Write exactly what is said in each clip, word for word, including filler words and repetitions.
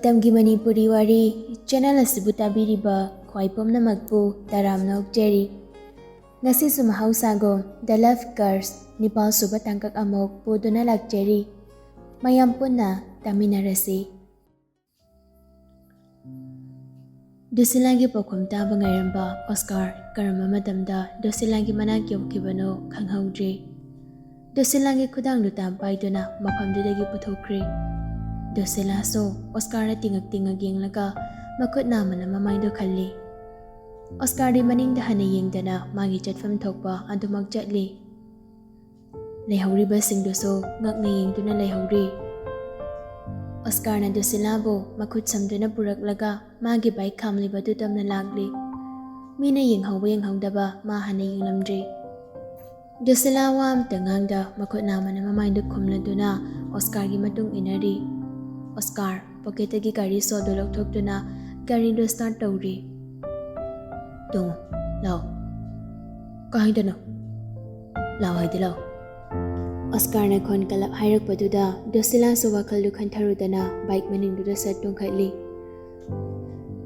ꯃꯇꯝꯒꯤ ꯃꯅꯤꯄꯨꯔꯤ ꯋꯥꯔꯤ ꯆꯦꯅꯦꯜ ꯑꯁꯤꯕꯨ ꯇꯥꯕꯤꯔꯤꯕ ꯈ꯭ꯋꯥꯏ ꯄꯨꯝꯅꯃꯛꯄꯨ ꯇꯔꯥꯝꯅ ꯑꯣꯛꯆꯔꯤ꯫ ꯉꯁꯤꯁꯨ ꯃꯍꯧꯁꯥꯒꯨꯝ The Love Curse ꯅꯤꯄꯥꯜꯁꯨꯕ ꯇꯥꯡꯀꯛ ꯑꯃꯨꯛ ꯄꯨꯗꯨꯅ ꯂꯥꯛꯆꯔꯤ꯫ ꯃꯌꯥꯝ ꯄꯨꯟꯅ ꯇꯥꯃꯤꯟꯅꯔꯁꯤ꯫ ꯗꯨꯁꯤꯂꯥꯒꯤ ꯄꯥꯎꯈꯨꯝ ꯇꯥꯕ ꯉꯥꯏꯔꯝꯕ ꯑꯣꯁꯀꯥꯔ ꯀꯔꯝꯕ ꯃꯇꯝꯗ ꯗꯨꯁꯤꯂꯥꯒꯤ ꯃꯅꯥꯛ ꯌꯧꯈꯤꯕꯅꯣ ꯈꯪꯍꯧꯗ꯭ꯔꯦ꯫ ꯗꯨꯁꯤꯂꯥꯒꯤ ꯈꯨꯗꯥꯡꯗꯨ ꯇꯥꯟ ꯄꯥꯏꯗꯨꯅ ꯃꯐꯝꯗꯨꯗꯒꯤ ꯄꯨꯊꯣꯛꯈ꯭ꯔꯦ꯫ ꯗꯨꯁꯤꯂꯥꯁꯨ ꯑꯣꯁꯀꯥꯔꯅ ꯇꯤꯡꯉꯛ ꯇꯤꯡꯉꯛ ꯌꯦꯡꯂꯒ ꯃꯈꯨꯠ ꯅꯥꯝꯃꯅ ꯃꯃꯥꯏꯗꯨ ꯈꯜꯂꯤ꯫ ꯑꯣꯁꯀꯥꯔꯗꯤ ꯃꯅꯤꯡꯗ ꯍꯟꯅ ꯌꯦꯡꯗꯅ ꯃꯥꯒꯤ ꯆꯠꯐꯝ ꯊꯣꯛꯄ ꯑꯗꯨꯃꯛ ꯆꯠꯂꯤ꯫ ꯂꯩꯍꯧꯔꯤꯕꯁꯤꯡꯗꯨꯁꯨ ꯉꯛꯅ ꯌꯦꯡꯗꯨꯅ ꯂꯩꯍꯧꯔꯤ꯫ ꯑꯣꯁꯀꯥꯔꯅ ꯗꯨꯁꯤꯂꯥꯕꯨ ꯃꯈꯨꯠ ꯁꯝꯗꯨꯅ ꯄꯨꯔꯛꯂꯒ ꯃꯥꯒꯤ ꯕꯥꯏꯛ ꯈꯥꯝꯂꯤꯕꯗꯨ ꯇꯝꯅ ꯂꯥꯛꯂꯤ꯫ ꯃꯤꯅ ꯌꯦꯡꯍꯧꯕ ꯌꯦꯡꯍꯧꯗꯕ ꯃꯥ ꯍꯥꯟꯅ ꯌꯦꯡꯂꯝꯗ꯭ꯔꯤ꯫ ꯗꯨꯁꯤꯂꯥ ꯋꯥ ꯑꯃꯇ ꯉꯥꯡꯗ ꯃꯈꯨꯠ ꯅꯥꯝꯃꯅ ꯃꯃꯥꯏꯗꯨ ꯈꯨꯝꯂꯗꯨꯅ ꯑꯣꯁꯀꯥꯔꯒꯤ ꯃꯇꯨꯡ ꯏꯟꯅꯔꯤ꯫ ꯑꯣꯁꯀꯥꯔ ꯄꯣꯀꯦꯠꯇꯒꯤ ꯒꯥꯔꯤ ꯁꯣꯗꯨ ꯂꯧꯊꯣꯛꯇꯨꯅ ꯒꯥꯔꯤꯗꯨ ꯁ꯭ꯇꯥꯔꯠ ꯇꯧꯔꯤ꯫ "ꯇꯣꯡꯉꯨ, ꯂꯥꯎ꯫" "ꯀꯥꯏꯗꯅꯣ?" "ꯂꯥꯎ ꯍꯥꯏꯗꯤ ꯂꯥꯎ꯫" ꯑꯣꯁꯀꯥꯔꯅ ꯈꯣꯟ ꯀꯜꯂꯞ ꯍꯥꯏꯔꯛꯄꯗꯨꯗ ꯗꯨꯁꯤꯂꯥꯁꯨ ꯋꯥꯈꯜꯗꯨ ꯈꯟꯊꯔꯨꯗꯅ ꯕꯥꯏꯛ ꯃꯅꯤꯡꯗꯨꯗ ꯁꯠ ꯇꯣꯡꯈꯠꯂꯤ꯫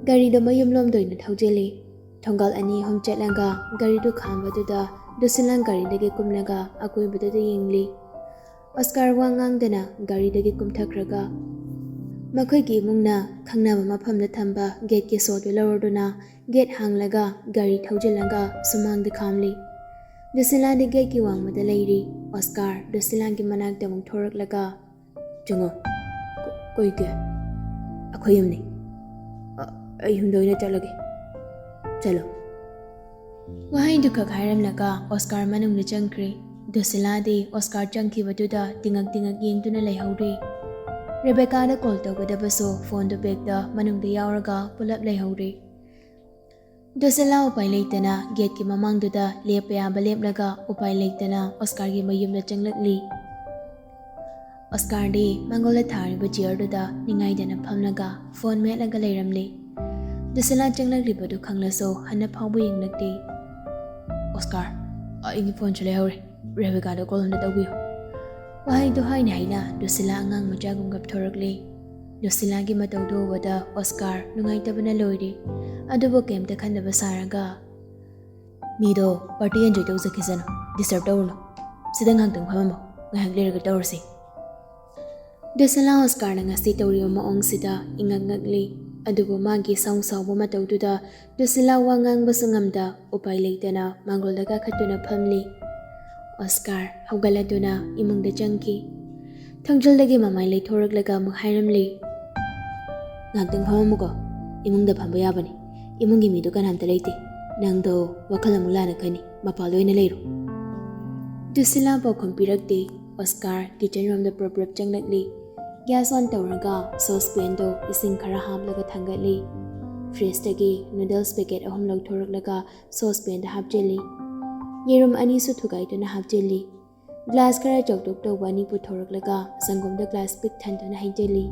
ꯒꯥꯔꯤꯗꯣ ꯃꯌꯨꯝꯂꯣꯝꯗ ꯑꯣꯏꯅ ꯊꯧꯖꯤꯜꯂꯤ꯫ ꯊꯣꯡꯒꯥꯜ ꯑꯅꯤ ꯑꯍꯨꯝ ꯆꯠꯂꯒ ꯒꯥꯔꯤꯗꯨ ꯈꯥꯝꯕꯗꯨꯗ ꯗꯨꯁꯤꯂꯥ ꯒꯥꯔꯤꯗꯒꯤ ꯀꯨꯝꯂꯒ ꯑꯀꯣꯏꯕꯗꯨꯗ ꯌꯦꯡꯂꯤ꯫ ꯑꯣꯁꯀꯥꯔ ꯋꯥ ꯉꯥꯡꯗꯅ ꯒꯥꯔꯤꯗꯒꯤ ꯀꯨꯝꯊꯈ꯭ꯔꯒ ꯃꯈꯣꯏꯒꯤ ꯏꯃꯨꯡꯅ ꯈꯪꯅꯕ ꯃꯐꯝꯗ ꯊꯝꯕ ꯒꯦꯠꯀꯤ ꯁꯣꯗꯨ ꯂꯧꯔꯗꯨꯅ ꯒꯦꯠ ꯍꯥꯡꯂꯒ ꯒꯥꯔꯤ ꯊꯧꯖꯤꯜꯂꯒ ꯁꯨꯃꯥꯡꯗ ꯈꯥꯝꯂꯤ꯫ ꯗꯨꯁꯤꯂꯥꯗꯤ ꯒꯦꯠꯀꯤ ꯋꯥꯡꯃꯗ ꯂꯩꯔꯤ꯫ ꯑꯣꯁꯀꯥꯔ ꯗꯨꯁꯤꯂꯥꯒꯤ ꯃꯅꯥꯛꯇ ꯑꯃꯨꯛ ꯊꯣꯔꯛꯂꯒ, "ꯆꯪꯉꯣ꯫ ꯀ-, ꯀꯩꯒꯤ? ꯑꯩꯈꯣꯏ ꯌꯨꯝꯅꯤ꯫ ꯑ-, ꯑꯩ ꯌꯨꯝꯗ ꯑꯣꯏꯅ ꯆꯠꯂꯒꯦ꯫ ꯆꯠꯂꯣ꯫" ꯋꯥꯍꯩꯗꯨ ꯈꯛ ꯍꯥꯏꯔꯝꯂꯒ ꯑꯣꯁꯀꯥꯔ ꯃꯅꯨꯡꯗ ꯆꯪꯈ꯭ꯔꯦ꯫ ꯗꯨꯁꯤꯂꯥꯗꯤ ꯑꯣꯁꯀꯥꯔ ꯆꯪꯈꯤꯕꯗꯨꯗ ꯇꯤꯉꯛ ꯇꯤꯉꯛ ꯌꯦꯡꯗꯨꯅ ꯂꯩꯍꯧꯔꯤ꯫ ꯔꯦꯕꯦꯀꯥꯗ ꯀꯣꯜ ꯇꯧꯒꯗꯕꯁꯨ ꯐꯣꯟꯗꯨ ꯕꯦꯒꯇ ꯃꯅꯨꯡꯗ ꯌꯥꯎꯔꯒ ꯄꯨꯂꯞ ꯂꯩꯍꯧꯔꯤ꯫ ꯗꯨꯁꯤꯂꯥ ꯎꯄꯥꯏ ꯂꯩꯇꯅ ꯒꯦꯠꯀꯤ ꯃꯃꯥꯡꯗꯨꯗ ꯂꯦꯞꯄ ꯌꯥꯕ ꯂꯦꯞꯂꯒ ꯎꯄꯥꯏ ꯂꯩꯇꯅ ꯑꯣꯁꯀꯥꯔꯒꯤ ꯃꯌꯨꯝꯗ ꯆꯪꯂꯛꯂꯤ꯫ ꯑꯣꯁꯀꯥꯔꯗꯤ ꯃꯥꯡꯒꯣꯜꯗ ꯊꯥꯔꯤꯕ ꯆꯤꯌꯔꯗꯨꯗ ꯅꯤꯡꯉꯥꯏꯗꯅ ꯐꯝꯂꯒ ꯐꯣꯟ ꯃꯦꯠꯂꯒ ꯂꯩꯔꯝꯂꯤ꯫ ꯗꯨꯁꯤꯂꯥ ꯆꯪꯂꯛꯂꯤꯕꯗꯨ ꯈꯪꯂꯁꯨ ꯍꯟꯅ ꯐꯥꯎꯕ ꯌꯦꯡꯂꯛꯇꯦ꯫ "ꯑꯣꯁꯀꯥꯔ, ꯑꯩꯒꯤ ꯐꯣꯟꯁꯨ ꯂꯩꯍꯧꯔꯦ꯫ ꯔꯦꯕꯦꯀꯥꯗ ꯀꯣꯜ ꯑꯝꯇ ꯇꯧꯕꯤꯌꯨ꯫" ꯋꯥꯍꯩꯗꯨ ꯍꯥꯏꯅ ꯍꯥꯏꯅ ꯗꯨꯁꯤꯂꯥ ꯑꯉꯥꯡ ꯃꯆꯥꯒꯨꯝ ꯀꯞꯊꯣꯔꯛꯂꯤ꯫ ꯂꯨꯁꯤꯂꯥꯒꯤ ꯃꯇꯧꯗꯨ ꯎꯕꯗ ꯑꯣꯁꯀꯥꯔ ꯅꯨꯡꯉꯥꯏꯇꯕꯅ ꯂꯣꯏꯔꯦ꯫ ꯑꯗꯨꯕꯨ ꯀꯩꯝꯇ ꯈꯟꯗꯕ ꯁꯥꯔꯒ, "ꯃꯤꯗꯣ party enjoy ꯇꯧꯖꯈꯤꯁꯅꯨ, disturb ꯇꯧꯔꯨꯅꯨ꯫ ꯁꯤꯗ ꯉꯥꯏꯍꯥꯛꯇꯪ ꯐꯝꯃꯝꯃꯣ, ꯉꯥꯏꯍꯥꯛ ꯂꯩꯔꯒ ꯇꯧꯔꯁꯤ꯫" ꯗꯨꯁꯤꯂꯥ ꯑꯣꯁꯀꯥꯔꯅ ꯉꯁꯤ ꯇꯧꯔꯤꯕ ꯃꯑꯣꯡꯁꯤꯗ ꯏꯉꯛ ꯉꯛꯂꯤ꯫ ꯑꯗꯨꯕꯨ ꯃꯥꯒꯤ ꯁꯥꯎ ꯁꯥꯎꯕ ꯃꯇꯧꯗꯨꯗ ꯗꯨꯁꯤꯂꯥ ꯋꯥ ꯉꯥꯡꯕꯁꯨ ꯉꯝꯗ ꯎꯄꯥꯏ ꯂꯩꯇꯅ ꯃꯥꯡꯒꯣꯜꯗ ꯀꯥꯈꯠꯇꯨꯅ ꯐꯝꯂꯤ꯫ ꯑꯣꯁꯀꯥꯔ ꯍꯧꯒꯠꯂꯗꯨꯅ ꯏꯃꯨꯡꯗ ꯆꯪꯈꯤ꯫ ꯊꯣꯡꯖꯤꯜꯗꯒꯤ ꯃꯃꯥꯏ ꯂꯩꯊꯣꯔꯛꯂꯒ ꯑꯃꯨꯛ ꯍꯥꯏꯔꯝꯂꯤ, "ꯉꯥꯛꯇꯪ ꯐꯝꯃꯝꯃꯨꯀꯣ, ꯏꯃꯨꯡꯗ ꯐꯝꯕ ꯌꯥꯕꯅꯤ꯫ ꯏꯃꯨꯡꯒꯤ ꯃꯤꯗꯣ ꯀꯅꯥꯝꯇ ꯂꯩꯇꯦ꯫ ꯅꯪꯗꯣ ꯋꯥꯈꯜ ꯑꯃꯨꯛ ꯂꯥꯟꯅ ꯈꯟꯅꯤ, ꯃꯄꯥꯟꯗ ꯑꯣꯏꯅ ꯂꯩꯔꯣ꯫" ꯗꯨꯁꯤꯂꯥ ꯄꯥꯎꯈꯨꯝ ꯄꯤꯔꯛꯇꯦ꯫ ꯑꯣꯁꯀꯥꯔ ꯀꯤꯆꯟ ꯔꯣꯝꯗ ꯄ꯭ꯔꯞ ꯄ꯭ꯔꯞ ꯆꯪꯂꯛꯂꯤ꯫ ꯒ꯭ꯌꯥꯁ ꯑꯣꯟ ꯇꯧꯔꯒ ꯁꯣꯁꯄꯦꯟꯗꯣ ꯏꯁꯤꯡ ꯈꯔ ꯍꯥꯞꯂꯒ ꯊꯥꯡꯒꯠꯂꯤ꯫ ꯐ꯭ꯔꯤꯖꯇꯒꯤ ꯅꯨꯗꯜꯁ ꯄꯦꯀꯦꯠ ꯑꯍꯨꯝ ꯂꯧꯊꯣꯔꯛꯂꯒ ꯁꯣꯁꯄꯦꯟꯗ ꯍꯥꯞꯆꯤꯜꯂꯤ꯫ ꯌꯦꯔꯨꯝ ꯑꯅꯤꯁꯨ ꯊꯨꯒꯥꯏꯗꯨꯅ ꯍꯥꯞꯆꯤꯜꯂꯤ꯫ ꯒ꯭ꯂꯥꯁ ꯈꯔ ꯆꯧꯇꯣꯛ ꯇꯧꯕ ꯑꯅꯤ ꯄꯨꯊꯣꯔꯛꯂꯒ ꯁꯪꯒꯣꯝꯗ ꯒ꯭ꯂꯥꯁ ꯄꯤꯛ ꯊꯟꯗꯨꯅ ꯍꯩꯖꯤꯜꯂꯤ꯫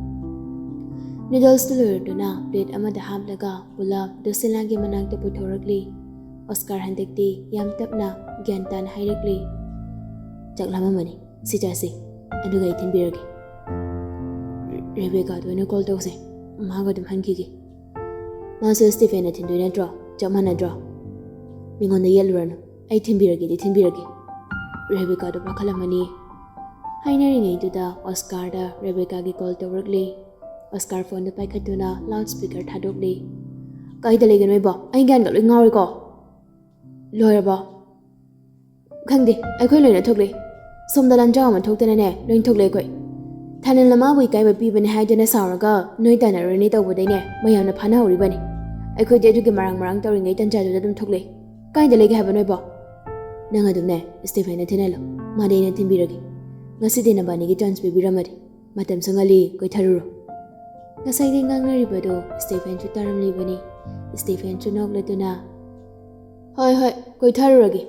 ꯅꯨꯗꯜꯁꯇꯨ ꯂꯣꯏꯔꯗꯨꯅ ꯄ꯭ꯂꯦꯠ ꯑꯃꯗ ꯍꯥꯞꯂꯒ ꯄꯨꯂꯞ ꯗꯨꯁꯤꯂꯥꯒꯤ ꯃꯅꯥꯛꯇ ꯄꯨꯊꯣꯔꯛꯂꯤ꯫ ꯑꯣꯁꯀꯥꯔ ꯍꯟꯗꯛꯇꯤ ꯌꯥꯝ ꯇꯞꯅ ꯒ꯭ꯌꯥꯟ ꯇꯥꯅ ꯍꯥꯏꯔꯛꯂꯤ, "ꯆꯥꯛ ꯂꯥꯝꯃꯝꯃꯅꯤ, ꯁꯤ ꯆꯥꯁꯤ, ꯑꯗꯨꯒ ꯑꯩ ꯊꯤꯟꯕꯤꯔꯒꯦ꯫" "ꯔꯦꯕꯦꯀꯥꯗ ꯑꯣꯏꯅ ꯀꯣꯜ ꯇꯧꯁꯦ, ꯃꯥꯒ ꯑꯗꯨꯝ ꯍꯟꯈꯤꯒꯦ꯫" "ꯃꯥꯁꯨ ꯁ꯭ꯇꯤꯐꯦꯟꯅ ꯊꯤꯟꯗꯣꯏ ꯅꯠꯇ꯭ꯔꯣ? ꯆꯞ ꯃꯥꯟꯅꯗ꯭ꯔꯣ? ꯃꯤꯉꯣꯟꯗ ꯌꯦꯠꯂꯨꯔꯅꯨ, ꯑꯩ ꯊꯤꯟꯕꯤꯔꯒꯦꯗꯤ ꯊꯤꯟꯕꯤꯔꯒꯦ꯫ ꯔꯦꯕꯦꯀꯥꯗꯣ ꯄꯥꯈꯠꯂꯝꯃꯅꯤ꯫" ꯍꯥꯏꯅꯔꯤꯉꯩꯗꯨꯗ ꯑꯣꯁꯀꯥꯔꯗ ꯔꯦꯕꯦꯀꯥꯒꯤ ꯀꯣꯜ ꯇꯧꯔꯛꯂꯤ꯫ ꯑꯣꯁꯀꯥꯔ ꯐꯣꯟꯗꯨ ꯄꯥꯏꯈꯠꯇꯨꯅ ꯂꯥꯎꯗ ꯁ꯭ꯄꯤꯀꯔ ꯊꯥꯗꯣꯛꯂꯤ꯫ "ꯀꯥꯏꯗ ꯂꯩꯒꯦ ꯅꯣꯏꯕꯣ? ꯑꯩ ꯒ꯭ꯌꯥꯟꯒ ꯂꯣꯏ ꯉꯥꯎꯔꯦꯀꯣ꯫" "ꯂꯣꯏꯔꯕꯣ?" "ꯈꯪꯗꯦ, ꯑꯩꯈꯣꯏ ꯂꯣꯏꯅ ꯊꯣꯛꯂꯦ꯫ ꯁꯣꯝꯗ ꯂꯥꯟꯖꯥꯎ ꯑꯃ ꯊꯣꯛꯇꯅꯅꯦ, ꯂꯣꯏꯅ ꯊꯣꯛꯂꯦ ꯑꯩꯈꯣꯏ꯫ ꯊꯥꯅꯤꯜꯅ ꯃꯥꯕꯨ ꯏꯀꯥꯏꯕ ꯄꯤꯕꯅꯦ ꯍꯥꯏꯗꯨꯅ ꯁꯥꯎꯔꯒ ꯅꯣꯏ ꯇꯥꯟꯅꯔꯨꯔꯅꯤ ꯇꯧꯕꯗꯩꯅꯦ, ꯃꯌꯥꯝꯅ ꯐꯥꯅꯍꯧꯔꯤꯕꯅꯤ꯫ ꯑꯩꯈꯣꯏꯗꯤ ꯑꯗꯨꯒꯤ ꯃꯔꯥꯡ ꯃꯔꯥꯡ ꯇꯧꯔꯤꯉꯩ ꯇꯟꯖꯥꯗꯨꯗ ꯑꯗꯨꯝ ꯊꯣꯛꯂꯛꯑꯦ꯫ ꯀꯥꯏꯗ ꯂꯩꯒꯦ ꯍꯥꯏꯕ ꯅꯣꯏꯕꯣ?" "ꯅꯪ ꯑꯗꯨꯝꯅꯦ ꯁ꯭ꯇꯤꯐꯦꯟꯗ ꯊꯤꯟꯍꯜꯂꯣ, ꯃꯥꯗꯤ ꯑꯩꯅ ꯊꯤꯟꯕꯤꯔꯒꯦ꯫ ꯉꯁꯤꯗꯤ ꯅꯕꯥꯅꯤꯒꯤ ꯆꯥꯟꯁ ꯄꯤꯕꯤꯔꯝꯃꯗꯤ꯫ ꯃꯇꯝꯁꯨ ꯉꯜꯂꯤ, ꯀꯣꯏꯊꯔꯨꯔꯣ꯫" ꯉꯁꯥꯏꯗꯩ ꯉꯥꯡꯅꯔꯤꯕꯗꯣ ꯁ꯭ꯇꯤꯐꯦꯟꯁꯨ ꯇꯥꯔꯝꯂꯤꯕꯅꯤ꯫ ꯁ꯭ꯇꯤꯐꯦꯟꯁꯨ ꯅꯣꯛꯂꯗꯨꯅ, "ꯍꯣꯏ, ꯍꯣꯏ, ꯀꯣꯏꯊꯔꯨꯔꯒꯦ꯫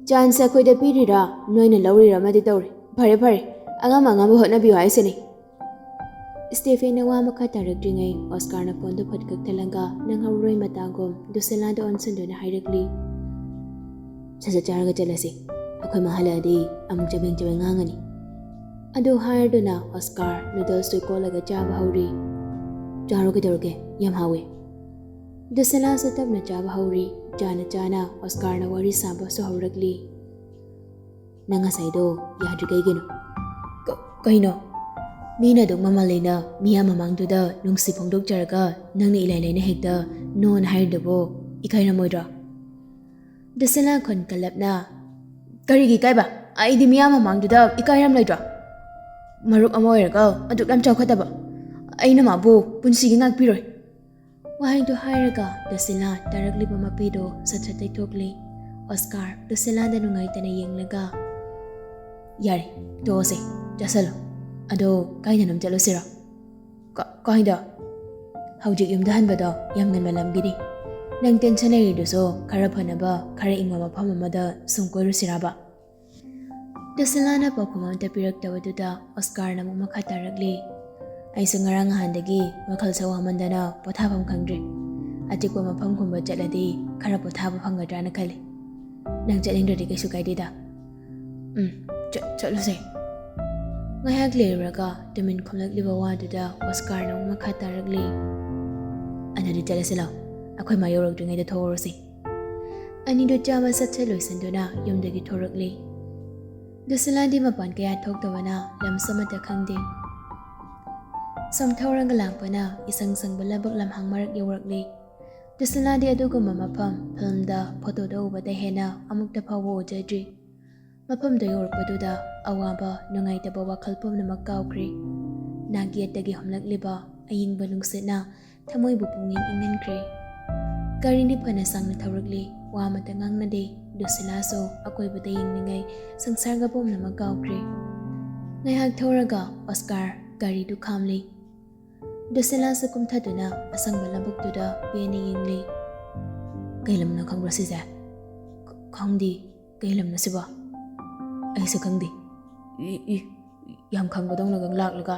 ꯆꯥꯟꯁꯁꯦ ꯑꯩꯈꯣꯏꯗ ꯄꯤꯔꯤꯔꯥ, ꯅꯣꯏꯅ ꯂꯧꯔꯤꯔꯥ ꯑꯃꯗꯤ ꯇꯧꯔꯦ꯫ ꯐꯔꯦ, ꯐꯔꯦ, ꯑꯉꯝ ꯑꯉꯝꯕ ꯍꯣꯠꯅꯕꯤꯌꯨ ꯍꯥꯏꯁꯤꯅꯤ꯫" ꯁ꯭ꯇꯤꯐꯦꯟꯅ ꯋꯥ ꯃꯈꯥ ꯇꯥꯔꯛꯇ꯭ꯔꯤꯉꯩ ꯑꯣꯁꯀꯥꯔꯅ ꯐꯣꯟꯗꯨ ꯐꯠ ꯀꯛꯊꯠꯂꯒ ꯅꯪꯍꯧꯔꯣꯏ ꯃꯇꯥꯒꯨꯝ ꯗꯨꯁꯤꯂꯥꯗ ꯑꯣꯟꯁꯤꯟꯗꯨꯅ ꯍꯥꯏꯔꯛꯂꯤ, "ꯁꯠ ꯁꯠ ꯆꯥꯔꯒ ꯆꯠꯂꯁꯤ꯫ ꯑꯩꯈꯣꯏ ꯃꯥ ꯍꯜꯂꯛꯑꯗꯤ ꯑꯃꯨꯛ ꯆꯕꯦꯡ ꯆꯕꯦꯡ ꯉꯥꯡꯉꯅꯤ꯫" ꯑꯗꯨ ꯍꯥꯏꯔꯗꯨꯅ ꯑꯣꯁꯀꯥꯔ ꯅꯨꯗꯜꯁꯇꯨ ꯀꯣꯠꯂꯒ ꯆꯥꯕ ꯍꯧꯔꯤ꯫ "ꯆꯥꯔꯣ, ꯀꯩꯗꯧꯔꯒꯦ? ꯌꯥꯝ ꯍꯥꯎꯋꯦ꯫" ꯗꯨꯁꯤꯂꯥꯁꯨ ꯇꯞꯅ ꯆꯥꯕ ꯍꯧꯔꯤ꯫ ꯆꯥꯅ ꯆꯥꯅ ꯑꯣꯁꯀꯥꯔꯅ ꯋꯥꯔꯤ ꯁꯥꯕꯁꯨ ꯍꯧꯔꯛꯂꯤ꯫ "ꯅꯪ ꯉꯁꯥꯏꯗꯣ ꯌꯥꯗ꯭ꯔꯤ ꯀꯩꯒꯤꯅꯣ?" "ꯀ-, ꯀꯩꯅꯣ?" "ꯃꯤꯅ ꯑꯗꯨꯛ ꯃꯃꯜ ꯂꯩꯅ ꯃꯤꯌꯥꯝ ꯃꯃꯥꯡꯗꯨꯗ ꯅꯨꯡꯁꯤ ꯐꯣꯡꯗꯣꯛꯆꯔꯒ ꯅꯪꯅ ꯏꯂꯥꯏ ꯂꯥꯏꯅ ꯍꯦꯛꯇ ꯅꯣꯅ ꯍꯥꯏꯔꯤꯗꯨꯕꯨ ꯏꯀꯥꯏꯔꯝꯃꯣꯏꯗ꯭ꯔꯣ?" ꯗꯨꯁꯤꯂꯥ ꯈꯣꯟ ꯀꯜꯂꯞꯅ, "ꯀꯔꯤꯒꯤ ꯏꯀꯥꯏꯕ? ꯑꯩꯗꯤ ꯃꯤꯌꯥꯝ ꯃꯃꯥꯡꯗꯨꯗ ꯏꯀꯥꯏꯔꯝꯂꯣꯏꯗ꯭ꯔꯣ? ꯃꯔꯨꯞ ꯑꯃ ꯑꯣꯏꯔꯒ ꯑꯗꯨꯛ ꯌꯥꯝ ꯆꯥꯎꯈꯠꯇꯕ ꯑꯩꯅ ꯃꯥꯕꯨ ꯄꯨꯟꯁꯤꯒꯤ ꯉꯥꯛꯄꯤꯔꯣꯏ꯫" ꯋꯥꯍꯩꯗꯨ ꯍꯥꯏꯔꯒ ꯗꯨꯁꯤꯂꯥ ꯇꯥꯔꯛꯂꯤꯕ ꯃꯄꯤꯗꯨ ꯁꯠ ꯁꯠ ꯇꯩꯊꯣꯛꯂꯤ꯫ ꯑꯣꯁꯀꯥꯔ ꯗꯨꯁꯤꯂꯥꯗ ꯅꯨꯡꯉꯥꯏꯇꯅ ꯌꯦꯡꯂꯒ, "ꯌꯥꯔꯦ, ꯇꯣꯛꯑꯁꯦ, ꯆꯥꯁꯜꯂꯣ꯫ ꯑꯗꯣ ꯀꯥꯏꯗꯅꯣꯝ ꯆꯠꯂꯨꯁꯤꯔꯣ?" "ꯀ-, ꯀꯥꯏꯗ?" "ꯍꯧꯖꯤꯛ ꯌꯨꯝꯗ ꯍꯟꯕꯗꯣ ꯌꯥꯝ ꯉꯟꯃꯜꯂꯝꯒꯅꯤ꯫ ꯅꯪ ꯇꯦꯟꯁꯟ ꯂꯩꯔꯤꯗꯨꯁꯨ ꯈꯔ ꯐꯅꯕ, ꯈꯔ ꯏꯪꯕ ꯃꯐꯝ ꯑꯃꯗ ꯁꯨꯝ ꯀꯣꯏꯔꯨꯁꯤꯔꯕ?" ꯗꯨꯁꯤꯂꯥꯅ ꯄꯥꯎꯈꯨꯝ ꯑꯃꯇ ꯄꯤꯔꯛꯇꯕꯗꯨꯗ ꯑꯣꯁꯀꯥꯔꯅ ꯑꯃꯨꯛ ꯃꯈꯥ ꯇꯥꯔꯛꯂꯤ꯫ "ꯑꯩꯁꯨ ꯉꯔꯥꯡ ꯅꯍꯥꯟꯗꯒꯤ ꯋꯥꯈꯜꯁꯦ ꯋꯥꯃꯟꯗꯅ ꯄꯣꯊꯥꯐꯝ ꯈꯪꯗ꯭ꯔꯦ꯫ ꯑꯆꯤꯛꯄ ꯃꯐꯝꯒꯨꯝꯕ ꯆꯠꯂꯗꯤ ꯈꯔ ꯄꯣꯊꯥꯕ ꯐꯪꯒꯗ꯭ꯔꯥꯅ ꯈꯜꯂꯤ꯫ ꯅꯪ ꯆꯠꯅꯤꯡꯗ꯭ꯔꯗꯤ ꯀꯩꯁꯨ ꯀꯥꯏꯗꯦꯗ꯫" "ꯎꯝ, ꯆꯠ-, ꯆꯠꯂꯨꯁꯦ꯫" ꯉꯥꯏꯍꯥꯛ ꯂꯩꯔꯨꯔꯒ ꯇꯨꯃꯤꯟ ꯈꯨꯝꯂꯛꯂꯤꯕ ꯋꯥꯗꯨꯗ ꯑꯣꯁꯀꯥꯔꯅ ꯑꯃꯨꯛ ꯃꯈꯥ ꯇꯥꯔꯛꯂꯤ꯫ "ꯑꯗꯨꯗꯤ ꯆꯠꯂꯁꯤ ꯂꯥꯎ, ꯑꯩꯈꯣꯏ ꯃꯥ ꯌꯧꯔꯛꯇ꯭ꯔꯤꯉꯩꯗ ꯊꯣꯛꯍꯧꯔꯁꯤ꯫" ꯑꯅꯤꯗꯨ ꯆꯥꯕ ꯁꯠ ꯁꯠ ꯂꯣꯏꯁꯤꯟꯗꯨꯅ ꯌꯨꯝꯗꯒꯤ ꯊꯣꯔꯛꯂꯤ꯫ ꯗꯨꯁꯤꯂꯥꯗꯤ ꯃꯄꯥꯟ ꯀꯌꯥ ꯊꯣꯛꯇꯕꯅ ꯂꯝꯁꯨ ꯑꯃꯠꯇ ꯈꯪꯗꯦ꯫ ꯁꯨꯝ ꯊꯧꯔꯒ ꯂꯥꯛꯄꯅ ꯏꯁꯪ ꯁꯪꯕ ꯂꯧꯕꯨꯛ ꯂꯝꯍꯥꯡ ꯃꯔꯛ ꯌꯧꯔꯛꯂꯤ꯫ ꯗꯨꯁꯤꯂꯥꯗꯤ ꯑꯗꯨꯒꯨꯝꯕ ꯃꯐꯝ ꯐꯤꯜꯝꯗ, ꯐꯣꯇꯣꯗ ꯎꯕꯗ ꯍꯦꯟꯅ ꯑꯃꯨꯛꯇ ꯐꯥꯎꯕ ꯎꯖꯗ꯭ꯔꯤ꯫ ꯃꯐꯝꯗꯨ ꯌꯧꯔꯛꯄꯗꯨꯗ ꯑꯋꯥꯕ, ꯅꯨꯡꯉꯥꯏꯇꯕ ꯋꯥꯈꯜ ꯄꯨꯝꯅꯃꯛ ꯀꯥꯎꯈ꯭ꯔꯦ꯫ ꯅꯥꯛ ꯌꯦꯠꯇꯒꯤ ꯍꯨꯝꯂꯛꯂꯤꯕ ꯑꯌꯤꯡꯕ ꯅꯨꯡꯁꯤꯠꯅ ꯊꯃꯣꯏꯕꯨ ꯄꯨꯛꯅꯤꯡ ꯏꯪꯍꯟꯈ꯭ꯔꯦ꯫ ꯒꯥꯔꯤꯗꯤ ꯐꯅ ꯁꯥꯡꯅ ꯊꯧꯔꯛꯂꯤ, ꯋꯥ ꯑꯃꯇ ꯉꯥꯡꯅꯗꯦ꯫ ꯗꯨꯁꯤꯂꯥꯁꯨ ꯑꯀꯣꯏꯕꯗ ꯌꯦꯡꯂꯤꯉꯩ ꯁꯪꯁꯥꯔꯒ ꯄꯨꯝꯅꯃꯛ ꯀꯥꯎꯈ꯭ꯔꯦ꯫ ꯉꯥꯏꯍꯥꯛ ꯊꯧꯔꯒ ꯑꯣꯁꯀꯥꯔ ꯒꯥꯔꯤꯗꯨ ꯈꯥꯝꯂꯤ꯫ ꯗꯨꯁꯤꯂꯥꯁꯨ ꯀꯨꯝꯊꯗꯨꯅ ꯑꯁꯪꯕ ꯂꯧꯕꯨꯛꯇꯨꯗ ꯄꯦꯟꯅ ꯌꯦꯡꯂꯤ꯫ "ꯀꯩ ꯂꯝꯅꯣ ꯈꯪꯕ꯭ꯔꯣ ꯁꯤꯁꯦ?" "ꯈ-, ꯈꯪꯗꯦ꯫ ꯀꯩ ꯂꯝꯅꯣ ꯁꯤꯕꯣ?" "ꯑꯩꯁꯨ ꯈꯪꯗꯦ꯫ ꯏ, ꯏ, ꯌꯥꯝ ꯈꯪꯕꯗꯧꯅꯒ ꯂꯥꯛꯂꯒ꯫"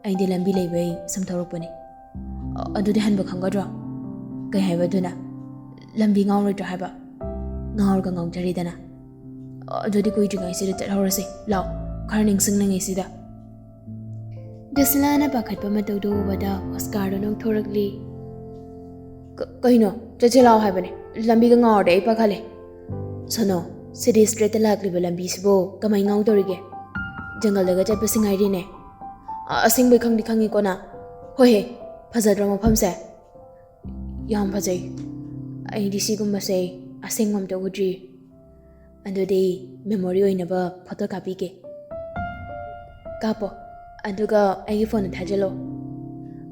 "ꯑꯩꯗꯤ ꯂꯝꯕꯤ ꯂꯩꯕꯩ ꯁꯨꯝ ꯊꯧꯔꯛꯄꯅꯤ꯫" "ꯑ-, ꯑꯗꯨꯗꯤ ꯍꯟꯕ ꯈꯪꯒꯗ꯭ꯔꯣ?" "ꯀꯩ ꯍꯥꯏꯕ ꯑꯗꯨꯅ?" "ꯂꯝꯕꯤ ꯉꯥꯎꯔꯣꯏꯗ꯭ꯔꯣ ꯍꯥꯏꯕ?" "ꯉꯥꯎꯔꯒ ꯉꯥꯎꯖꯔꯤꯗꯅ꯫" "ꯑ-, ꯑꯗꯨꯗꯤ ꯀꯨꯏꯗ꯭ꯔꯤꯉꯩꯁꯤꯗ ꯆꯠꯍꯧꯔꯁꯤ ꯂꯥꯎ꯫" ꯈꯔ ꯅꯤꯡꯁꯤꯡꯂꯤꯉꯩꯁꯤꯗ꯫ ꯖꯣꯁꯤꯂꯥꯅ ꯄꯥꯈꯠꯄ ꯃꯇꯧꯗꯨ ꯎꯕꯗ ꯑꯣꯁꯀꯥꯔꯗꯣ ꯅꯣꯛꯊꯣꯔꯛꯂꯤ꯫ "ꯀ-, ꯀꯩꯅꯣ? ꯆꯠꯁꯤ ꯂꯥꯛꯑꯣ ꯍꯥꯏꯕꯅꯦ, ꯂꯝꯕꯤꯒ ꯉꯥꯎꯔꯗꯤ ꯑꯩ ꯄꯥꯈꯠꯂꯦ꯫ ꯁꯣꯅꯣ, ꯁꯤꯗꯤ ꯁ꯭ꯇ꯭ꯔꯦꯠꯇ ꯂꯥꯛꯂꯤꯕ ꯂꯝꯕꯤꯁꯤꯕꯨ ꯀꯃꯥꯏ ꯉꯥꯎꯗꯧꯔꯤꯒꯦ? ꯖꯪꯒꯜꯗꯒ ꯆꯠꯄꯁꯤ ꯉꯥꯏꯔꯤꯅꯦ꯫ ꯑ-, ꯑꯁꯦꯡꯕꯩ ꯈꯪꯗꯤ ꯈꯪꯉꯤꯀꯣ ꯅꯪ? ꯍꯣꯏ ꯍꯦ, ꯐꯖꯗ꯭ꯔꯣ ꯃꯐꯝꯁꯦ?" "ꯌꯥꯝ ꯐꯖꯩ꯫ ꯑꯩꯗꯤ ꯁꯤꯒꯨꯝꯕꯁꯦ ꯑꯁꯦꯡꯕ ꯑꯝꯇ ꯎꯗ꯭ꯔꯤ꯫ ꯑꯗꯨꯗꯤ ꯃꯦꯃꯣꯔꯤ ꯑꯣꯏꯅꯕ ꯐꯣꯇꯣ ꯀꯥꯞꯄꯤꯒꯦ꯫ ꯀꯥꯞꯄꯣ, ꯑꯗꯨꯒ ꯑꯩꯒꯤ ꯐꯣꯟꯗ ꯊꯥꯖꯤꯜꯂꯣ꯫"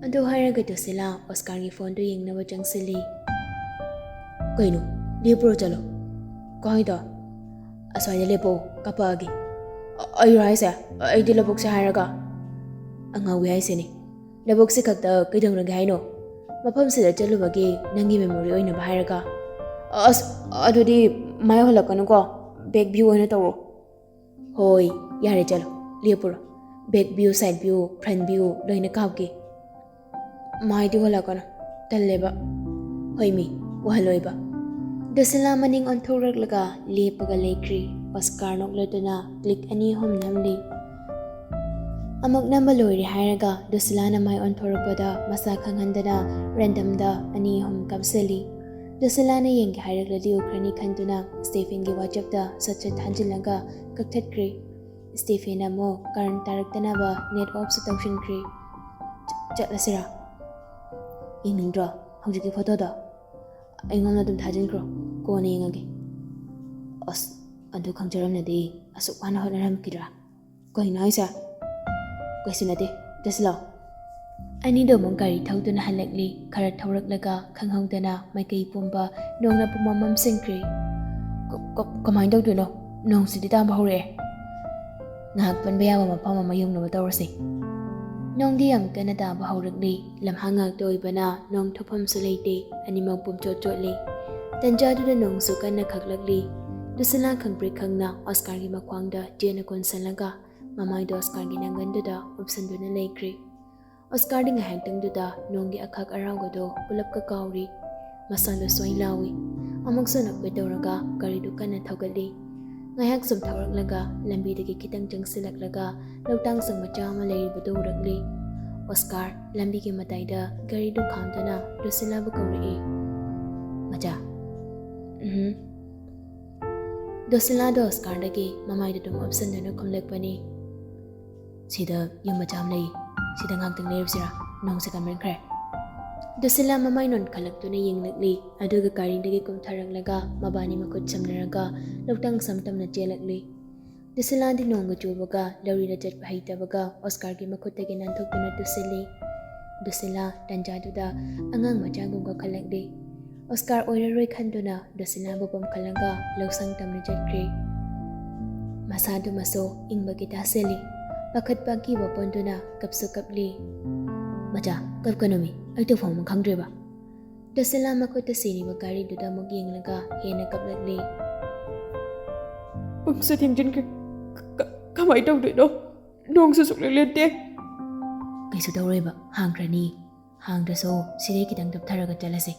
ꯑꯗꯨ ꯍꯥꯏꯔꯒ ꯖꯣꯁꯤꯂꯥ ꯑꯣꯁꯀꯥꯔꯒꯤ ꯐꯣꯟꯗꯨ ꯌꯦꯡꯅꯕ ꯆꯪꯁꯤꯜꯂꯤ꯫ "ꯀꯩꯅꯣ? ꯂꯦꯞꯄꯨꯔꯣ, ꯆꯠꯂꯣ꯫" "ꯀꯥꯏꯗ?" "ꯑꯁ꯭ꯋꯥꯏꯗ ꯂꯦꯞꯄꯣ, ꯀꯥꯞꯄꯛꯑꯒꯦ꯫" "ꯑ-, ꯑꯩꯔꯣ ꯍꯥꯏꯁꯦ? ꯑꯩꯗꯤ ꯂꯧꯕꯨꯛꯁꯦ ꯍꯥꯏꯔꯒ?" "ꯑꯉꯥꯎꯕꯤ ꯍꯥꯏꯁꯤꯅꯤ꯫ ꯂꯧꯕꯨꯛꯁꯤ ꯈꯛꯇ ꯀꯩꯗꯧꯅꯒꯦ ꯍꯥꯏꯅꯣ? ꯃꯐꯝꯁꯤꯗ ꯆꯠꯂꯨꯕꯒꯤ ꯅꯪꯒꯤ ꯃꯦꯃꯣꯔꯤ ꯑꯣꯏꯅꯕ ꯍꯥꯏꯔꯒ?" "ꯑꯁ, ꯑꯗꯨꯗꯤ ꯃꯥꯏ ꯑꯣꯜꯍꯜꯂꯛꯀꯅꯨꯀꯣ, ꯕꯦꯛ ꯚ꯭ꯌꯨ ꯑꯣꯏꯅ ꯇꯧꯔꯣ꯫" "ꯍꯣꯏ, ꯌꯥꯔꯦ, ꯆꯠꯂꯣ, ꯂꯦꯞꯄꯨꯔꯣ꯫ Back view, side view, front view ꯂꯣꯏꯅ ꯀꯥꯞꯀꯦ꯫" "ꯃꯥꯏꯗꯤ ꯑꯣꯜꯍꯜꯂꯛꯀꯅꯨ, ꯇꯜꯂꯦꯕ꯫" "ꯍꯣꯏ ꯃꯤ, ꯎꯍꯜꯂꯣꯏꯕ꯫" ꯖꯣꯁꯤꯂꯥ ꯃꯅꯤꯡ ꯑꯣꯟꯊꯣꯔꯛꯂꯒ ꯂꯦꯞꯄꯒ ꯂꯩꯈ꯭ꯔꯤ꯫ ꯑꯣꯁꯀꯥꯔ ꯅꯣꯛꯂꯗꯨꯅ ꯀ꯭ꯂꯤꯛ ꯑꯅꯤ ꯑꯍꯨꯝ ꯅꯝꯂꯤ꯫ ꯑꯃꯨꯛ ꯅꯝꯕ ꯂꯣꯏꯔꯦ ꯍꯥꯏꯔꯒ ꯖꯣꯁꯤꯂꯥꯅ ꯃꯥꯏ ꯑꯣꯟꯊꯣꯔꯛꯄꯗ ꯃꯁꯥ ꯈꯪꯍꯟꯗꯅ ꯔꯦꯟꯗꯝꯗ ꯑꯅꯤ ꯑꯍꯨꯝ ꯀꯥꯞꯁꯤꯜꯂꯤ꯫ ꯖꯣꯁꯤꯂꯥꯅ ꯌꯦꯡꯒꯦ ꯍꯥꯏꯔꯛꯂꯗꯤ ꯎꯈ꯭ꯔꯅꯤ ꯈꯟꯗꯨꯅ ꯁ꯭ꯇꯦꯐꯦꯟꯒꯤ ꯋꯥꯆꯞꯇ ꯁꯠ ꯁꯠ ꯊꯥꯖꯤꯜꯂꯒ ꯀꯛꯊꯠꯈ꯭ꯔꯦ꯫ ꯁ꯭ꯇꯦꯐꯦꯟ ꯑꯃꯨꯛ ꯀꯔꯟ ꯇꯥꯔꯛꯇꯅꯕ ꯅꯦꯠ ꯑꯣꯐꯁꯨ ꯇꯧꯁꯤꯟꯈ꯭ꯔꯦ꯫ "ꯆ-, ꯆꯠꯂꯁꯤꯔꯥ? ꯌꯦꯡꯅꯤꯡꯗ꯭ꯔꯣ ꯍꯧꯖꯤꯛꯀꯤ ꯐꯣꯇꯣꯗꯣ? ꯑꯩꯉꯣꯟꯗ ꯑꯗꯨꯝ ꯊꯥꯖꯤꯟꯈ꯭ꯔꯣ, ꯀꯣꯟꯅ ꯌꯦꯡꯉꯒꯦ꯫" "ꯑꯁ, ꯑꯗꯨ ꯈꯪꯖꯔꯝꯂꯗꯤ ꯑꯁꯨꯛ ꯋꯥꯅ ꯍꯣꯠꯅꯔꯝꯈꯤꯗ꯭ꯔꯥ?" "ꯀꯩꯅꯣ ꯍꯥꯏꯁꯦ?" "ꯀꯩꯁꯨ ꯅꯠꯇꯦ, ꯆꯠꯁꯤ ꯂꯥꯛꯑꯣ꯫" ꯑꯅꯤꯗꯣ ꯑꯃꯨꯛ ꯒꯥꯔꯤ ꯊꯧꯗꯨꯅ ꯍꯜꯂꯛꯂꯤ꯫ ꯈꯔ ꯊꯧꯔꯛꯂꯒ ꯈꯪꯍꯧꯗꯅ ꯃꯥꯏꯀꯩ ꯄꯨꯝꯕ ꯅꯣꯡꯅ ꯄꯨꯝꯃꯝ ꯃꯝꯁꯤꯟꯈ꯭ꯔꯦ꯫ "ꯀ-, ꯀ-, ꯀꯃꯥꯏꯅ ꯇꯧꯗꯣꯏꯅꯣ? ꯅꯣꯡꯁꯤꯗꯤ ꯇꯥꯕ ꯍꯧꯔꯛꯑꯦ꯫" "ꯉꯥꯏꯍꯥꯛ ꯄꯟꯕ ꯌꯥꯕ ꯃꯐꯝ ꯑꯃ ꯌꯧꯅꯕ ꯇꯧꯔꯁꯤ꯫" ꯅꯣꯡꯗꯤ ꯌꯥꯝ ꯀꯟꯅ ꯇꯥꯕ ꯍꯧꯔꯛꯂꯤ꯫ ꯂꯝꯍꯥꯡ ꯉꯥꯛꯇ ꯑꯣꯏꯕꯅ ꯅꯣꯡ ꯊꯣꯛꯐꯝꯁꯨ ꯂꯩꯇꯦ꯫ ꯑꯅꯤꯃꯛ ꯄꯨꯝꯆꯣꯠ ꯆꯣꯠꯂꯤ꯫ ꯇꯟꯖꯥꯗꯨꯗ ꯅꯣꯡꯁꯨ ꯀꯟꯅ ꯈꯛꯂꯛꯂꯤ꯫ ꯖꯣꯁꯤꯂꯥ ꯈꯪꯄ꯭ꯔꯦꯛ ꯈꯪꯅ ꯑꯣꯁꯀꯥꯔꯒꯤ ꯃꯈ꯭ꯋꯥꯡꯗ ꯆꯦꯠꯅ ꯀꯣꯟꯁꯤꯜꯂꯒ ꯃꯃꯥꯏꯗꯣ ꯑꯣꯁꯀꯥꯔꯒꯤ ꯅꯪꯒꯟꯗꯨꯗ ꯎꯞꯁꯟꯗꯨꯅ ꯂꯩꯈ꯭ꯔꯦ꯫ ꯑꯣꯁꯀꯥꯔꯗꯤ ꯉꯥꯏꯍꯥꯛꯇꯪꯗꯨꯗ ꯅꯣꯡꯒꯤ ꯑꯈꯥꯛ ꯑꯔꯥꯎꯒꯗꯣ ꯄꯨꯂꯞꯀ ꯀꯥꯎꯔꯤ꯫ ꯃꯁꯥꯗꯣ ꯁ꯭ꯋꯥꯏ ꯂꯥꯎꯏ꯫ ꯑꯃꯨꯛꯁꯨ ꯅꯣꯛꯐꯦꯠ ꯇꯧꯔꯒ ꯒꯥꯔꯤꯗꯨ ꯀꯟꯅ ꯊꯧꯒꯠꯂꯤ꯫ ꯉꯥꯏꯍꯥꯛ ꯁꯨꯝ ꯊꯧꯔꯛꯂꯒ ꯂꯝꯕꯤꯗꯒꯤ ꯈꯤꯇꯪ ꯆꯪꯁꯤꯜꯂꯛꯂꯒ ꯂꯧꯇꯥꯡꯁꯪ ꯃꯆꯥ ꯑꯃ ꯂꯩꯔꯤꯕꯗꯨ ꯎꯔꯛꯂꯤ꯫ ꯑꯣꯁꯀꯥꯔ ꯂꯝꯕꯤꯒꯤ ꯃꯇꯥꯏꯗ ꯒꯥꯔꯤꯗꯨ ꯈꯥꯝꯗꯨꯅ ꯗ꯭ꯔꯨꯁꯤꯂꯥꯕꯨ ꯀꯧꯔꯛꯏ꯫ "ꯃꯆꯥ?" "ꯎꯝ?" ꯗ꯭ꯔꯨꯁꯤꯂꯥꯗꯣ ꯑꯣꯁꯀꯥꯔꯗꯒꯤ ꯃꯃꯥꯏꯗ ꯑꯗꯨꯝ ꯑꯣꯞꯁꯟꯗꯨꯅ ꯈꯨꯝꯂꯛꯄꯅꯤ꯫ "ꯁꯤꯗ ꯌꯨꯝ ꯃꯆꯥ ꯑꯃ ꯂꯩ, ꯁꯤꯗ ꯉꯥꯛꯇꯪ ꯂꯩꯔꯨꯁꯤꯔꯥ? ꯅꯣꯡꯁꯦ ꯀꯟꯃꯟꯈ꯭ꯔꯦ꯫" ꯗ꯭ꯔꯨꯁꯤꯂꯥ ꯃꯃꯥꯏ ꯅꯣꯟꯈꯠꯂꯛꯇꯨꯅ ꯌꯦꯡꯂꯛꯂꯤ, ꯑꯗꯨꯒ ꯒꯥꯔꯤꯗꯒꯤ ꯀꯨꯝꯊꯔꯛꯂꯒ ꯃꯕꯥꯅꯤ ꯃꯈꯨꯠ ꯁꯝꯅꯔꯒ ꯂꯧꯇꯥꯡ ꯁꯝ ꯇꯝꯅ ꯆꯦꯜꯂꯛꯂꯤ꯫ ꯗ꯭ꯔꯨꯁꯤꯂꯥꯗꯤ ꯅꯣꯡꯒ ꯆꯨꯕꯒ ꯂꯧꯔꯤꯗ ꯆꯠꯄ ꯍꯩꯇꯕꯒ ꯑꯣꯁꯀꯥꯔꯒꯤ ꯃꯈꯨꯠꯇꯒꯤ ꯅꯥꯟꯊꯣꯛꯇꯨꯅ ꯇꯨꯁꯤꯜꯂꯤ꯫ ꯗ꯭ꯔꯨꯁꯤꯂꯥ ꯇꯟꯖꯥꯗꯨꯗ ꯑꯉꯥꯡ ꯃꯆꯥꯒꯨꯝ ꯀꯥꯈꯠꯂꯛꯂꯤ꯫ ꯑꯣꯁꯀꯥꯔ ꯑꯣꯏꯔꯔꯣꯏ ꯈꯟꯗꯨꯅ ꯗ꯭ꯔꯨꯁꯤꯂꯥꯕꯨ ꯄꯝꯈꯠꯂꯒ ꯂꯧꯁꯪ ꯇꯝꯅ ꯆꯠꯈ꯭ꯔꯦ꯫ ꯃꯁꯥꯗꯨꯃꯁꯨ ꯏꯪꯕꯒꯤ ꯇꯥꯁꯤꯜꯂꯤ꯫ ꯄꯥꯈꯠꯄ ꯑꯀꯤꯕ ꯄꯣꯟꯗꯨꯅ ꯀꯞꯁꯨ ꯀꯞꯂꯤ꯫ "ꯃꯆꯥ, ꯀꯞꯀꯅꯨꯃꯤ, ꯑꯩ ꯇꯧꯐꯝ ꯑꯃ ꯈꯪꯗ꯭ꯔꯦꯕ꯫" ꯗ꯭ꯔꯨꯁꯤꯂꯥ ꯃꯈꯨꯠꯇ ꯁꯤꯔꯤꯕ ꯒꯥꯔꯤꯗꯨꯗ ꯑꯃꯨꯛ ꯌꯦꯡꯂꯒ ꯍꯦꯟꯅ ꯀꯞꯂꯛꯂꯤ꯫ "ꯄꯨꯡꯁꯨ ꯊꯦꯡꯖꯤꯟꯈ꯭ꯔꯦ꯫ ꯀ-, ꯀ-, ꯀꯃꯥꯏ ꯇꯧꯗꯣꯏꯅꯣ? ꯅꯣꯡꯁꯨ ꯁꯨꯛꯂꯦꯞ ꯂꯦꯞꯇꯦ꯫" "ꯀꯩꯁꯨ ꯇꯧꯔꯣꯏꯕ, ꯍꯥꯡꯈ꯭ꯔꯅꯤ꯫ ꯍꯥꯡꯗ꯭ꯔꯁꯨ ꯁꯤꯗꯩ ꯈꯤꯇꯪ ꯇꯞꯊꯔꯒ ꯆꯠꯂꯁꯦ꯫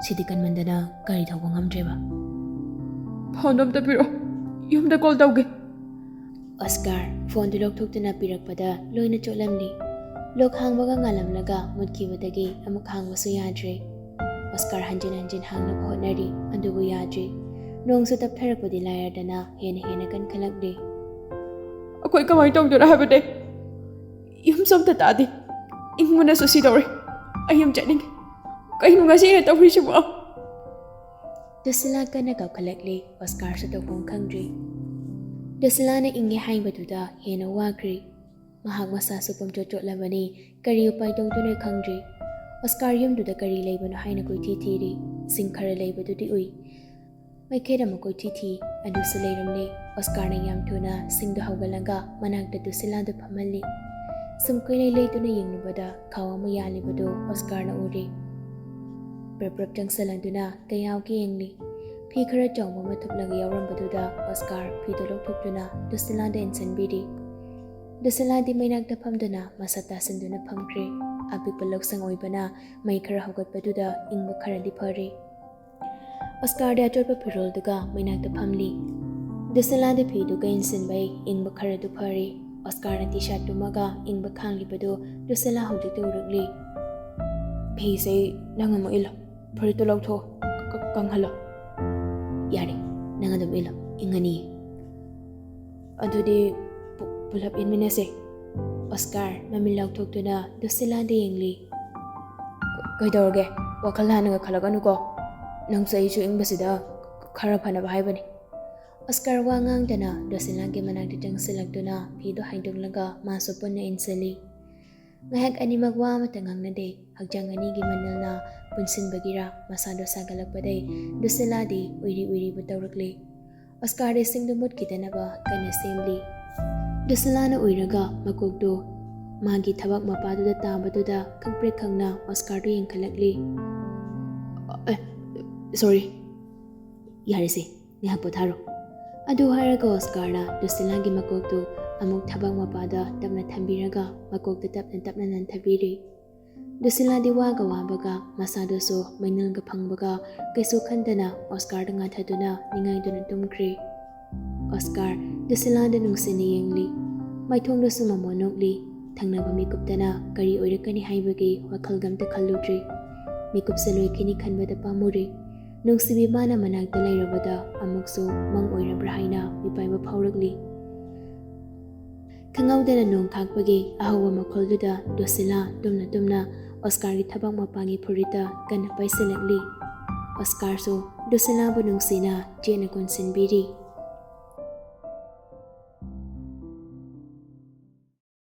ꯁꯤꯗꯤ ꯀꯟꯃꯟꯗꯅ ꯒꯥꯔꯤ ꯊꯧꯕ ꯉꯝꯗ꯭ꯔꯦꯕ꯫" "ꯐꯣꯟꯗꯣ ꯑꯝꯇ ꯄꯤꯔꯛꯑꯣ, ꯌꯨꯝꯗ ꯀꯣꯜ ꯇꯧꯒꯦ꯫" ꯑꯣꯁꯀꯥꯔ ꯐꯣꯟꯗꯨ ꯂꯧꯊꯣꯛꯇꯨꯅ ꯄꯤꯔꯛꯄꯗ ꯂꯣꯏꯅ ꯆꯣꯠꯂꯝꯂꯤ꯫ ꯂꯣꯛ ꯍꯥꯡꯕꯒ ꯉꯥꯜꯂꯝꯂꯒ ꯃꯨꯠꯈꯤꯕꯗꯒꯤ ꯑꯃꯨꯛ ꯍꯥꯡꯕꯁꯨ ꯌꯥꯗ꯭ꯔꯦ꯫ ꯑꯣꯁꯀꯥꯔ ꯍꯟꯖꯤꯟ ꯍꯟꯖꯤꯟ ꯍꯥꯡꯅꯕ ꯍꯣꯠꯅꯔꯤ, ꯑꯗꯨꯕꯨ ꯌꯥꯗ꯭ꯔꯦ꯫ ꯅꯣꯡꯁꯨ ꯇꯞꯊꯔꯛꯄꯗꯤ ꯂꯥꯏꯔꯗꯅ ꯍꯦꯟꯅ ꯍꯦꯟꯅ ꯀꯟꯈꯠꯂꯛꯂꯤ꯫ "ꯑꯩꯈꯣꯏ ꯀꯃꯥꯏꯅ ꯇꯧꯗꯣꯏꯅꯣ ꯍꯥꯏꯕꯅꯦ? ꯌꯨꯝꯁꯨ ꯑꯝꯇ ꯇꯥꯗꯦ꯫ ꯏꯪꯕꯅꯁꯨ ꯁꯤꯗꯧꯔꯦ꯫ ꯑꯩ ꯌꯨꯝ ꯆꯠꯅꯤꯡꯉꯦ꯫ ꯀꯩꯅꯣ ꯉꯁꯤ ꯑꯩꯅ ꯇꯧꯔꯤꯁꯤꯕꯣ?" ꯗ꯭ꯔꯨꯁꯤꯂꯥ ꯀꯟꯅ ꯀꯞꯈꯠꯂꯛꯂꯤ꯫ ꯑꯣꯁꯀꯥꯔꯁꯨ ꯇꯧꯐꯝ ꯈꯪꯗ꯭ꯔꯤ꯫ ꯗ꯭ꯔꯨꯁꯤꯂꯥꯅ ꯏꯪꯉꯦ ꯍꯥꯏꯕꯗꯨꯗ ꯍꯦꯟꯅ ꯋꯥꯈ꯭ꯔꯤ꯫ ꯃꯍꯥꯛ ꯃꯁꯥꯁꯨ ꯄꯨꯝꯆꯣꯠ ꯆꯣꯠꯂꯕꯅꯤ꯫ ꯀꯔꯤ ꯎꯄꯥꯏ ꯇꯧꯗꯨꯅ ꯈꯪꯗ꯭ꯔꯤ꯫ ꯑꯣꯁꯀꯥꯔ ꯌꯨꯝꯗꯨꯗ ꯀꯔꯤ ꯂꯩꯕꯅꯣ ꯍꯥꯏꯅ ꯀꯣꯏꯊꯤ ꯊꯤꯔꯤ꯫ ꯁꯤꯡ ꯈꯔ ꯂꯩꯕꯗꯨꯗꯤ ꯎꯏ꯫ ꯃꯩꯈꯦꯠ ꯑꯃ ꯀꯣꯏꯊꯤ ꯊꯤ, ꯑꯗꯨꯁꯨ ꯂꯩꯔꯝꯂꯦ꯫ ꯑꯣꯁꯀꯥꯔꯅ ꯌꯥꯝ ꯊꯨꯅ ꯁꯤꯡꯗꯨ ꯍꯧꯒꯠꯂꯒ ꯃꯅꯥꯛꯇ ꯗ꯭ꯔꯨꯁꯤꯂꯥꯗꯨ ꯐꯝꯍꯜꯂꯤ꯫ ꯁꯨꯝ ꯀꯣꯏꯂꯩ ꯂꯩꯗꯨꯅ ꯌꯦꯡꯂꯨꯕꯗ ꯈꯥꯎ ꯑꯃ ꯌꯥꯜꯂꯤꯕꯗꯨ ꯑꯣꯁꯀꯥꯔꯅ ꯎꯔꯦ꯫ ꯄ꯭ꯔꯞ ꯄ꯭ꯔꯞ ꯆꯪꯁꯤꯜꯂꯗꯨꯅ ꯀꯌꯥꯎꯒ ꯌꯦꯡꯂꯤ꯫ ꯐꯤ ꯈꯔ ꯆꯥꯎꯕ ꯑꯃ ꯊꯨꯞꯂꯒ ꯌꯥꯎꯔꯝꯕꯗꯨꯗ ꯑꯣꯁꯀꯥꯔ ꯐꯤꯗꯨ ꯂꯧꯊꯣꯛꯇꯨꯅ ꯗ꯭ꯔꯨꯁꯤꯂꯥꯗ ꯏꯟꯁꯤꯟꯕꯤꯔꯤ꯫ ꯗ꯭ꯔꯨꯁꯤꯂꯥꯗꯤ ꯃꯩꯅꯥꯛꯇ ꯐꯝꯗꯨꯅ ꯃꯁꯛ ꯇꯥꯁꯤꯟꯗꯨꯅ ꯐꯝꯈ꯭ꯔꯦ꯫ ꯑꯄꯤꯛꯄ ꯂꯧꯁꯪ ꯑꯣꯏꯕꯅ ꯃꯩ ꯈꯔ ꯍꯧꯒꯠꯄꯗꯨꯗ ꯏꯪꯕ ꯈꯔꯗꯤ ꯐꯔꯦ꯫ ꯑꯣꯁꯀꯥꯔꯗꯤ ꯑꯆꯣꯠꯄ ꯐꯤꯔꯣꯜꯗꯨꯒ ꯃꯩꯅꯥꯛꯇ ꯐꯝꯂꯤ꯫ ꯗꯨꯁꯤꯂꯥꯗꯤ ꯐꯤꯗꯨꯒ ꯏꯟꯁꯤꯟꯕꯩ ꯏꯪꯕ ꯈꯔꯗꯨ ꯐꯔꯦ꯫ ꯑꯣꯁꯀꯥꯔꯅ ꯇꯤ ꯁꯥꯔꯠ ꯇꯨꯝꯃꯒ ꯏꯪꯕ ꯈꯥꯡꯂꯤꯕꯗꯨ ꯗꯨꯁꯤꯂꯥ ꯍꯧꯖꯤꯛꯇ ꯎꯔꯛꯂꯤ꯫ "ꯐꯤꯁꯦ ꯅꯪ ꯑꯃꯨꯛ ꯏꯜꯂꯣ, ꯐꯨꯔꯤꯠꯇꯨ ꯂꯧꯊꯣꯛꯑꯣ, ꯀ-, ꯀꯪꯍꯜꯂꯣ꯫" "ꯌꯥꯔꯦ, ꯅꯪ ꯑꯗꯨꯝ ꯏꯜꯂꯣ, ꯏꯪꯉꯅꯤꯌꯦ꯫" "ꯑꯗꯨꯗꯤ ꯄꯨ-, ꯄꯨꯂꯞ ꯏꯟꯃꯤꯟꯅꯁꯦ꯫" ꯑꯣꯁꯀꯥꯔ ꯃꯃꯤꯠ ꯂꯥꯎꯊꯣꯛꯇꯨꯅ ꯗꯨꯁꯤꯂꯥꯗ ꯌꯦꯡꯂꯤ꯫ "ꯀ-, ꯀꯩꯗꯧꯔꯒꯦ? ꯋꯥꯈꯜ ꯍꯥꯟꯅꯒ ꯈꯜꯂꯛꯀꯅꯨꯀꯣ꯫ ꯅꯪꯁꯨ ꯑꯩꯁꯨ ꯏꯪꯕꯁꯤꯗ ꯈꯔ ꯐꯅꯕ ꯍꯥꯏꯕꯅꯤ꯫" ꯑꯣꯁꯀꯥꯔ ꯋꯥ ꯉꯥꯡꯗꯅ ꯗꯨꯁꯤꯂꯥꯒꯤ ꯃꯅꯥꯛꯇ ꯆꯪꯁꯤꯜꯂꯛꯇꯨꯅ ꯐꯤꯗꯨ ꯍꯥꯏꯗꯣꯛꯂꯒ ꯃꯥꯁꯨ ꯄꯨꯟꯅ ꯏꯟꯁꯤꯜꯂꯤ꯫ ꯉꯥꯏꯍꯥꯛ ꯑꯅꯤꯃꯛ ꯋꯥ ꯑꯃꯠꯇ ꯉꯥꯡꯅꯗꯦ꯫ ꯍꯛꯆꯥꯡ ꯑꯅꯤꯒꯤ ꯃꯅꯤꯜꯅ ꯄꯨꯟꯁꯤꯟꯕꯒꯤꯔꯥ ꯃꯁꯥꯗꯣ ꯁꯥꯒꯠꯂꯛꯄꯗꯩ ꯗꯨꯁꯤꯂꯥꯗꯤ ꯎꯏꯔꯤ ꯎꯏꯔꯤꯕꯨ ꯇꯧꯔꯛꯂꯤ꯫ ꯑꯣꯁꯀꯥꯔꯗꯤ ꯁꯤꯡꯗꯨ ꯃꯨꯠꯈꯤꯗꯅꯕ ꯀꯟꯅ ꯁꯦꯝꯂꯤ꯫ ꯗꯨꯁꯤꯂꯥꯅ ꯎꯏꯔꯒ ꯃꯀꯣꯛꯇꯨ ꯃꯥꯒꯤ ꯊꯕꯥꯛ ꯃꯄꯥꯗꯨꯗ ꯇꯥꯕꯗꯨꯗ ꯈꯪꯄ꯭ꯔꯦꯛ ꯈꯪꯅ ꯑꯣꯁꯀꯥꯔꯗꯨ ꯌꯦꯡꯈꯠꯂꯛꯂꯤ꯫ "ꯑꯦ, ꯁꯣꯔꯤ꯫ ꯌꯥꯔꯦꯁꯦ, ꯉꯥꯏꯍꯥꯛ ꯄꯣꯊꯥꯔꯣ꯫" ꯑꯗꯨ ꯍꯥꯏꯔꯒ ꯑꯣꯁꯀꯥꯔꯅ ꯗꯨꯁꯤꯂꯥꯒꯤ ꯃꯀꯣꯛꯇꯨ ꯑꯃꯨꯛ ꯊꯕꯥꯛ ꯃꯄꯥꯗ ꯇꯞꯅ ꯊꯝꯕꯤꯔꯒ ꯃꯀꯣꯛꯇ ꯇꯞꯅ ꯇꯞꯅ ꯅꯟꯊꯕꯤꯔꯤ꯫ ꯗꯨꯁꯤꯂꯥꯗꯤ ꯋꯥꯒ ꯋꯥꯕꯒ ꯃꯁꯥꯗꯨꯁꯨ ꯃꯩꯅꯜꯒ ꯐꯪꯕꯒ ꯀꯩꯁꯨ ꯈꯟꯗꯅ ꯑꯣꯁꯀꯥꯔꯗ ꯉꯥꯊꯗꯨꯅ ꯅꯤꯡꯉꯥꯏꯗꯨꯅ ꯇꯨꯝꯈ꯭ꯔꯦ꯫ ꯑꯣꯁꯀꯥꯔ ꯗꯨꯁꯤꯂꯥꯗ ꯅꯨꯡꯁꯤꯅ ꯌꯦꯡꯂꯤ꯫ ꯃꯥꯏꯊꯣꯡꯗꯁꯨ ꯃꯃꯣꯟ ꯅꯣꯛꯂꯤ꯫ ꯊꯪꯅꯕ ꯃꯤꯀꯨꯞꯇꯅ ꯀꯔꯤ ꯑꯣꯏꯔꯛꯀꯅꯤ ꯍꯥꯏꯕꯒꯤ ꯋꯥꯈꯜꯒ ꯑꯝꯇ ꯈꯜꯂꯨꯗ꯭ꯔꯤ꯫ ꯃꯤꯀꯨꯞꯁꯦ ꯂꯣꯏꯈꯤꯅꯤ ꯈꯟꯕꯗ ꯄꯥꯝꯃꯨꯔꯦ꯫ ꯅꯨꯡꯁꯤꯕꯤ ꯃꯥꯅ ꯃꯅꯥꯛꯇ ꯂꯩꯔꯕꯗ ꯑꯃꯨꯛꯁꯨ ꯃꯪ ꯑꯣꯏꯔꯕ꯭ꯔꯥ ꯍꯥꯏꯅ ꯃꯤꯄꯥꯏꯕ ꯐꯥꯎꯔꯛꯂꯤ꯫ ꯈꯪꯍꯧꯗꯅ ꯅꯣꯡ ꯈꯥꯛꯄꯒꯤ ꯑꯍꯧꯕ ꯃꯈꯣꯜꯗꯨꯗ ꯗꯨꯁꯤꯂꯥ ꯇꯨꯝꯅ ꯇꯨꯝꯅ ꯑꯣꯁꯀꯥꯔꯒꯤ ꯊꯕꯥꯛ ꯃꯄꯥꯒꯤ ꯐꯨꯔꯤꯠꯇ ꯀꯟꯅ ꯄꯥꯏꯁꯤꯜꯂꯛꯂꯤ꯫ ꯑꯣꯁꯀꯥꯔꯁꯨ ꯗꯨꯁꯤꯂꯥꯕꯨ ꯅꯨꯡꯁꯤꯅ ꯆꯦꯠꯅ ꯀꯣꯟꯁꯤꯟꯕꯤꯔꯤ꯫